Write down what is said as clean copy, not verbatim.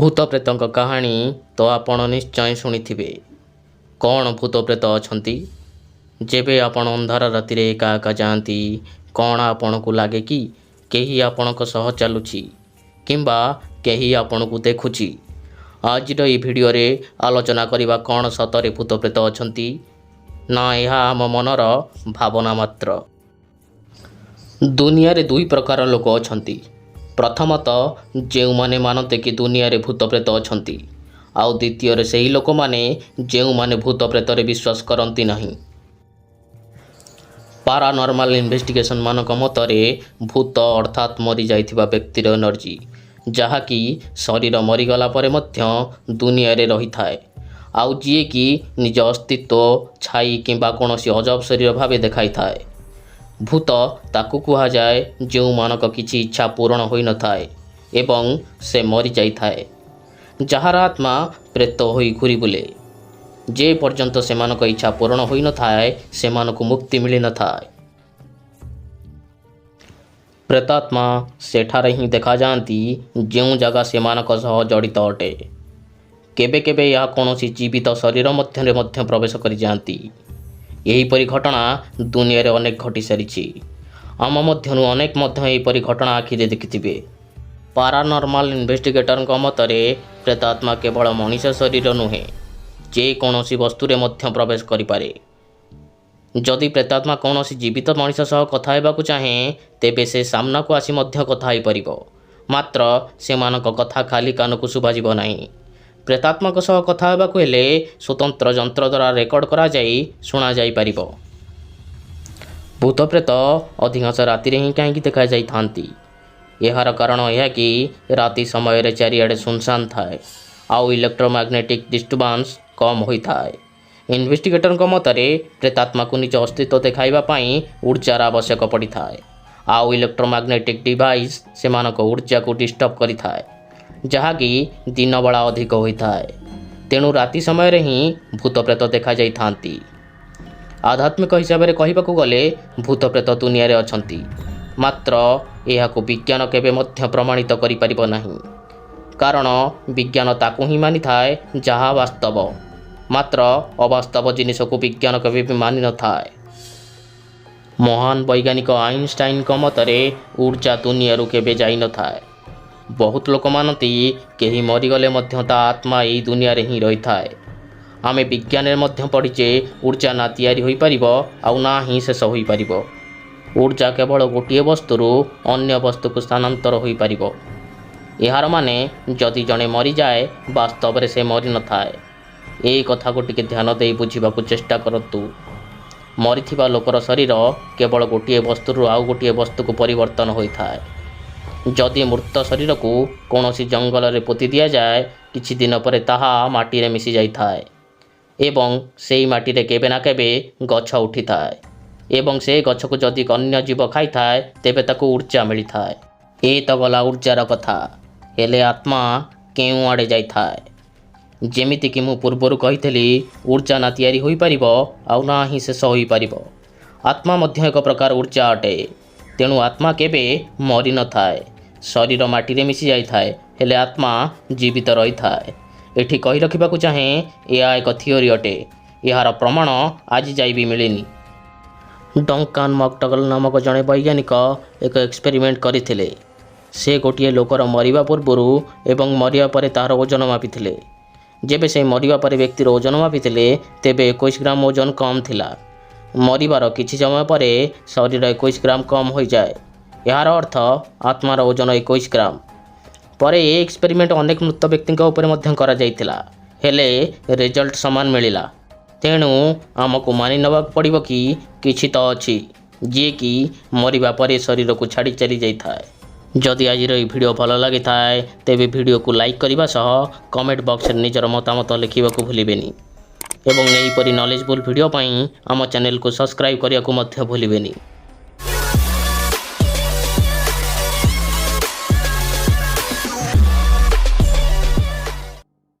ଭୂତ ପ୍ରେତଙ୍କ କାହାଣୀ ତ ଆପଣ ନିଶ୍ଚୟ ଶୁଣିଥିବେ। କ'ଣ ଭୂତ ପ୍ରେତ ଅଛନ୍ତି? ଯେବେ ଆପଣ ଅନ୍ଧାର ରାତିରେ ଏକା ଏକା ଯାଆନ୍ତି, କ'ଣ ଆପଣଙ୍କୁ ଲାଗେ କି କେହି ଆପଣଙ୍କ ସହ ଚାଲୁଛି କିମ୍ବା କେହି ଆପଣଙ୍କୁ ଦେଖୁଛି? ଆଜିର ଏହି ଭିଡ଼ିଓରେ ଆଲୋଚନା କରିବା, କ'ଣ ସତରେ ଭୂତ ପ୍ରେତ ଅଛନ୍ତି ନା ଏହା ଆମ ମନର ଭାବନା ମାତ୍ର? ଦୁନିଆରେ ଦୁଇ ପ୍ରକାର ଲୋକ ଅଛନ୍ତି। ପ୍ରଥମତଃ, ଯେଉଁମାନେ ମାନନ୍ତି କି ଦୁନିଆରେ ଭୂତ ପ୍ରେତ ଅଛନ୍ତି, ଆଉ ଦ୍ୱିତୀୟରେ ସେହି ଲୋକମାନେ ଯେଉଁମାନେ ଭୂତ ପ୍ରେତରେ ବିଶ୍ୱାସ କରନ୍ତି ନାହିଁ। ପାରାନର୍ମାଲ ଇନଭେଷ୍ଟିଗେସନ ମାନଙ୍କ ମତରେ ଭୂତ ଅର୍ଥାତ୍ ମରିଯାଇଥିବା ବ୍ୟକ୍ତିର ଏନର୍ଜି, ଯାହାକି ଶରୀର ମରିଗଲା ପରେ ମଧ୍ୟ ଦୁନିଆରେ ରହିଥାଏ, ଆଉ ଯିଏକି ନିଜ ଅସ୍ତିତ୍ୱ ଛାଇ କିମ୍ବା କୌଣସି ଅଜବ ଶରୀର ଭାବେ ଦେଖାଇଥାଏ। ଭୂତ ତାକୁ କୁହାଯାଏ, ଯେଉଁମାନଙ୍କ କିଛି ଇଚ୍ଛା ପୂରଣ ହୋଇନଥାଏ ଏବଂ ସେ ମରିଯାଇଥାଏ, ଯାହାର ଆତ୍ମା ପ୍ରେତ ହୋଇ ଘୂରି ବୁଲେ। ଯେ ପର୍ଯ୍ୟନ୍ତ ସେମାନଙ୍କ ଇଚ୍ଛା ପୂରଣ ହୋଇନଥାଏ, ସେମାନଙ୍କୁ ମୁକ୍ତି ମିଳିନଥାଏ। ପ୍ରେତାତ୍ମା ସେଠାରେ ହିଁ ଦେଖାଯାଆନ୍ତି, ଯେଉଁ ଜାଗା ସେମାନଙ୍କ ସହ ଜଡ଼ିତ ଅଟେ। କେବେ କେବେ ଏହା କୌଣସି ଜୀବିତ ଶରୀର ମଧ୍ୟରେ ମଧ୍ୟ ପ୍ରବେଶ କରିଯାଆନ୍ତି। ଏହିପରି ଘଟଣା ଦୁନିଆରେ ଅନେକ ଘଟିସାରିଛି। ଆମ ମଧ୍ୟରୁ ଅନେକ ମଧ୍ୟ ଏହିପରି ଘଟଣା ଆଖିରେ ଦେଖିଥିବେ। ପାରାନର୍ମାଲ ଇନଭେଷ୍ଟିଗେଟରଙ୍କ ମତରେ ପ୍ରେତାତ୍ମା କେବଳ ମଣିଷ ଶରୀର ନୁହେଁ, ଯେକୌଣସି ବସ୍ତୁରେ ମଧ୍ୟ ପ୍ରବେଶ କରିପାରେ। ଯଦି ପ୍ରେତାତ୍ମା କୌଣସି ଜୀବିତ ମଣିଷ ସହ କଥା ହେବାକୁ ଚାହେଁ, ତେବେ ସେ ସାମ୍ନାକୁ ଆସି ମଧ୍ୟ କଥା ହୋଇପାରିବ, ମାତ୍ର ସେମାନଙ୍କ କଥା ଖାଲି କାନକୁ ଶୁଭାଯିବ ନାହିଁ। ପ୍ରେତାତ୍ମାଙ୍କ ସହ କଥା ହେବାକୁ ହେଲେ ସ୍ୱତନ୍ତ୍ର ଯନ୍ତ୍ର ଦ୍ୱାରା ରେକର୍ଡ କରାଯାଇ ଶୁଣାଯାଇପାରିବ। ଭୂତ ପ୍ରେତ ଅଧିକାଂଶ ରାତିରେ ହିଁ କାହିଁକି ଦେଖାଯାଇଥାନ୍ତି? ଏହାର କାରଣ ଏହା କି ରାତି ସମୟରେ ଚାରିଆଡ଼େ ଶୂନଶାନ ଥାଏ ଆଉ ଇଲେକ୍ଟ୍ରୋମାଗ୍ନେଟିକ୍ ଡିଷ୍ଟର୍ବାନ୍ସ କମ୍ ହୋଇଥାଏ। ଇନଭେଷ୍ଟିଗେଟରଙ୍କ ମତରେ ପ୍ରେତାତ୍ମାକୁ ନିଜ ଅସ୍ତିତ୍ୱ ଦେଖାଇବା ପାଇଁ ଉର୍ଜାର ଆବଶ୍ୟକ ପଡ଼ିଥାଏ, ଆଉ ଇଲେକ୍ଟ୍ରୋମାଗ୍ନେଟିକ୍ ଡିଭାଇସ୍ ସେମାନଙ୍କ ଉର୍ଜାକୁ ଡିଷ୍ଟର୍ବ କରିଥାଏ, ଯାହାକି ଦିନବେଳା ଅଧିକ ହୋଇଥାଏ। ତେଣୁ ରାତି ସମୟରେ ହିଁ ଭୂତ ପ୍ରେତ ଦେଖାଯାଇଥାନ୍ତି। ଆଧ୍ୟାତ୍ମିକ ହିସାବରେ କହିବାକୁ ଗଲେ ଭୂତ ପ୍ରେତ ଦୁନିଆରେ ଅଛନ୍ତି, ମାତ୍ର ଏହାକୁ ବିଜ୍ଞାନ କେବେ ମଧ୍ୟ ପ୍ରମାଣିତ କରିପାରିବ ନାହିଁ। କାରଣ ବିଜ୍ଞାନ ତାକୁ ହିଁ ମାନିଥାଏ ଯାହା ବାସ୍ତବ, ମାତ୍ର ଅବାସ୍ତବ ଜିନିଷକୁ ବିଜ୍ଞାନ କେବେ ବି ମାନିନଥାଏ। ମହାନ ବୈଜ୍ଞାନିକ ଆଇନଷ୍ଟାଇନଙ୍କ ମତରେ ଉର୍ଜା ଦୁନିଆରୁ କେବେ ଯାଇନଥାଏ। ବହୁତ ଲୋକ ମାନନ୍ତି, କେହି ମରିଗଲେ ମଧ୍ୟ ତା ଆତ୍ମା ଏଇ ଦୁନିଆରେ ହିଁ ରହିଥାଏ। ଆମେ ବିଜ୍ଞାନରେ ମଧ୍ୟ ପଢ଼ିଛେ, ଉର୍ଜା ନା ତିଆରି ହୋଇପାରିବ ଆଉ ନା ହିଁ ଶେଷ ହୋଇପାରିବ। ଉର୍ଜା କେବଳ ଗୋଟିଏ ବସ୍ତୁରୁ ଅନ୍ୟ ବସ୍ତୁକୁ ସ୍ଥାନାନ୍ତର ହୋଇପାରିବ। ଏହାର ମାନେ ଯଦି ଜଣେ ମରିଯାଏ, ବାସ୍ତବରେ ସେ ମରିନଥାଏ। ଏଇ କଥାକୁ ଟିକେ ଧ୍ୟାନ ଦେଇ ବୁଝିବାକୁ ଚେଷ୍ଟା କରନ୍ତୁ। ମରିଥିବା ଲୋକର ଶରୀର କେବଳ ଗୋଟିଏ ବସ୍ତୁରୁ ଆଉ ଗୋଟିଏ ବସ୍ତୁକୁ ପରିବର୍ତ୍ତନ ହୋଇଥାଏ। ଯଦି ମୃତ ଶରୀରକୁ କୌଣସି ଜଙ୍ଗଲରେ ପୋତି ଦିଆଯାଏ, କିଛି ଦିନ ପରେ ତାହା ମାଟିରେ ମିଶି ଯାଇଥାଏ ଏବଂ ସେଇ ମାଟିରେ କେବେ ନା କେବେ ଗଛ ଉଠିଥାଏ ଏବଂ ସେ ଗଛକୁ ଯଦି ଅନ୍ୟ ଜୀବ ଖାଇଥାଏ, ତେବେ ତାକୁ ଉର୍ଜା ମିଳିଥାଏ। ଏ ତ ଗଲା ଉର୍ଜାର କଥା। ହେଲେ ଆତ୍ମା କେଉଁଆଡ଼େ ଯାଇଥାଏ? ଯେମିତିକି ମୁଁ ପୂର୍ବରୁ କହିଥିଲି, ଉର୍ଜା ନା ତିଆରି ହୋଇପାରିବ ଆଉ ନା ହିଁ ଶେଷ ହୋଇପାରିବ। ଆତ୍ମା ମଧ୍ୟ ଏକ ପ୍ରକାର ଉର୍ଜା ଅଟେ। ତେଣୁ ଆତ୍ମା କେବେ ମରିନଥାଏ। ଶରୀର ମାଟିରେ ମିଶି ଯାଇଥାଏ, ହେଲେ ଆତ୍ମା ଜୀବିତ ରହିଥାଏ। ଏଠି କହି ରଖିବାକୁ ଚାହେଁ, ଏହା ଏକ ଥିଓରି ଅଟେ। ଏହାର ପ୍ରମାଣ ଆଜି ଯାଇ ବି ମିଳିନି। ଡଙ୍କାନ ମକଡଗଲ ନାମକ ଜଣେ ବୈଜ୍ଞାନିକ ଏକ ଏକ୍ସପେରିମେଣ୍ଟ କରିଥିଲେ। ସେ ଗୋଟିଏ ଲୋକର ମରିବା ପୂର୍ବରୁ ଏବଂ ମରିବା ପରେ ତାହାର ଓଜନ ମାପିଥିଲେ। ଯେବେ ସେ ମରିବା ପରେ ବ୍ୟକ୍ତିର ଓଜନ ମାପିଥିଲେ, ତେବେ 21 ଗ୍ରାମ ଓଜନ କମ୍ ଥିଲା। ମରିବାର କିଛି ସମୟ ପରେ ଶରୀର 21 ଗ୍ରାମ କମ୍ ହୋଇଯାଏ। ଏହାର ଅର୍ଥ ଆତ୍ମାର ଓଜନ 21 ଗ୍ରାମ। ପରେ ଏ ଏକ୍ସପେରିମେଣ୍ଟ ଅନେକ ମୃତ ବ୍ୟକ୍ତିଙ୍କ ଉପରେ ମଧ୍ୟ କରାଯାଇଥିଲା, ହେଲେ ରେଜଲ୍ଟ ସମାନ ମିଳିଲା। ତେଣୁ ଆମକୁ ମାନି ନେବାକୁ ପଡ଼ିବ କି କିଛି ତ ଅଛି, ଯିଏକି ମରିବା ପରେ ଶରୀରକୁ ଛାଡ଼ି ଚାଲି ଯାଇଥାଏ। ଯଦି ଆଜିର ଏହି ଭିଡ଼ିଓ ଭଲ ଲାଗିଥାଏ, ତେବେ ଭିଡ଼ିଓକୁ ଲାଇକ୍ କରିବା ସହ କମେଣ୍ଟ ବକ୍ସରେ ନିଜର ମତାମତ ଲେଖିବାକୁ ଭୁଲିବେନି ଏବଂ ଏହିପରି ନଲେଜଫୁଲ୍ ଭିଡ଼ିଓ ପାଇଁ ଆମ ଚ୍ୟାନେଲକୁ ସବସ୍କ୍ରାଇବ୍ କରିବାକୁ ମଧ୍ୟ ଭୁଲିବେନି।